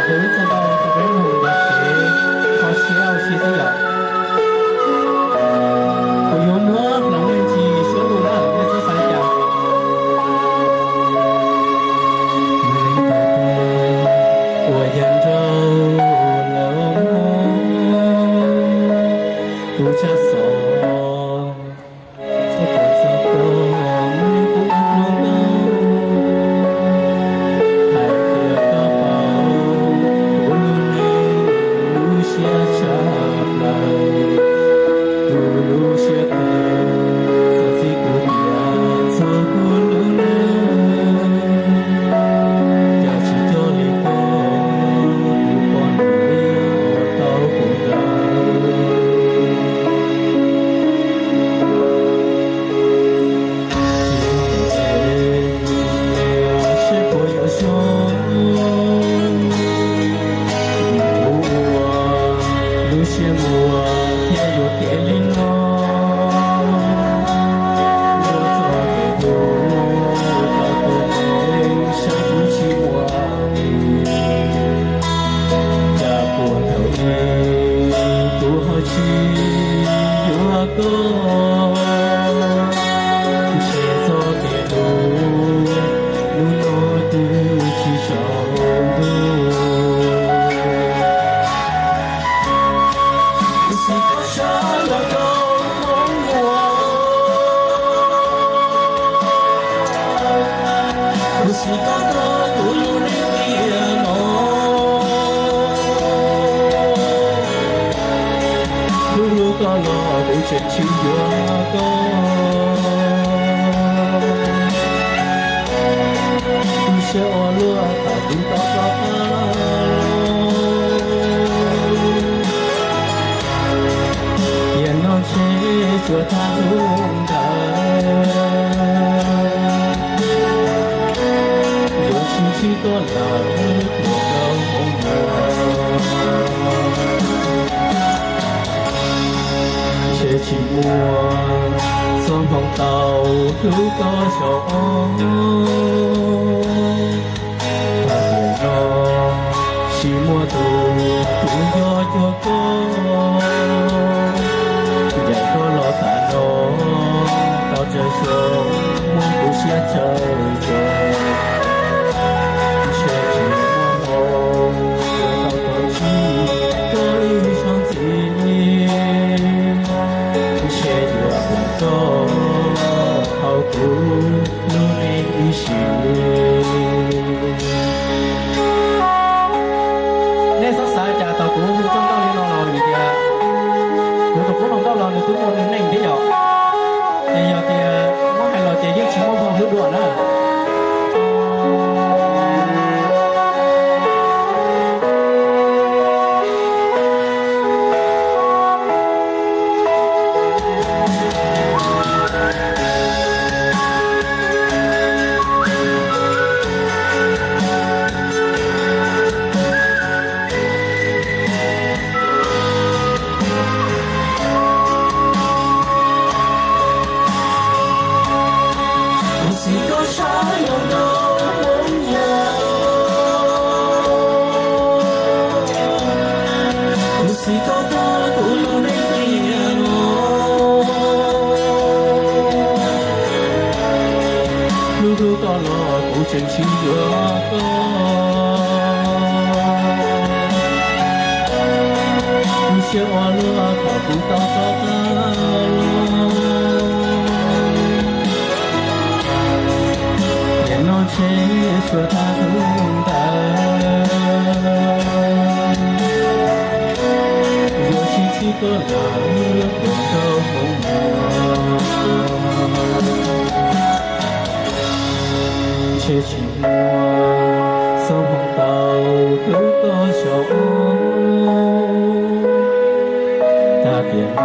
Yog ib txog ntau rau peb mloog ntawm kev kho siab ua si xwb yom. Kuv yuav muab hloov me ntsis suab lus na, nej txhob xav cas. Mus leej ntau tes uas yog nraug lawm, kuv tshaj xov txhob pom txog koj, mus li kuv ib pliag ntau. Hais qhia koj paub, kuv lub neej lub siab tshaj plaws, kuv lub siab tes txog txij kuv tias txog kuv lub neej. Cas tsis coj li koj, tus poj niam uas tau kuv ntawd. Tsis muaj seb puas yuav zoo, vim kuv ua lub siab muag thiaj yuav kev li no. Luag txog kev hlub tau tus neeg saib kuv tsis muaj, cas puas thaum ub kuv ho tsis yuav koj. Ntshe txoj kev hlub hnub no twb tsis tsaus ntuj. Kuv xav koj sab los rau hauv muag, kuv xav koj tau kuv lub neej tiam no. Hlub hlub koj los kuv tseem tsis yuav koj. Kuv siab ua luaj thaum kuv tau koj qab los. Tiam no ntshe tsuas tag hnub ntawd, yuav tsis ntsib koj lawm tuaj rau hauv muag. Ntshe tsis muaj txoj hmoo tau hlub koj zaum ob. Tag tiam no tsis muaj tus kuv nco cuag koj. Ncaim koj los tas no tau tsawg xyoo muab kuv siab tsawg xyoo. Ntshe tsis muaj hmoo tau tau ntsib koj ib zaug ntxiv li. Ntshe yuav ua koj hauv kuv lub neej ib sim. Nej txhob xav cas thaum kuv hu txoj nkauj li no los vim tias kuv tus qub hluas nkauj los nws twb muaj nws neej thiab yom. Ces yog tias muab hais los ces yeej tsis muaj hmoo hlub dua na. Kuv xav koj sab los rau hauv muag, kuv xav koj tau kuv lub neej tiam no. Hlub hlub koj los kuv tseem tsis yuav koj. Kuv siab ua luaj thaum kuv tau koj qab los. Tiam no ntshe tsuas tag hnub ntawd, yuav tsis ntsib koj lawm tuaj rau hauv muag. Ntshe tsis muaj txoj hmoo tau hlub koj zaum ob. Tag tiam no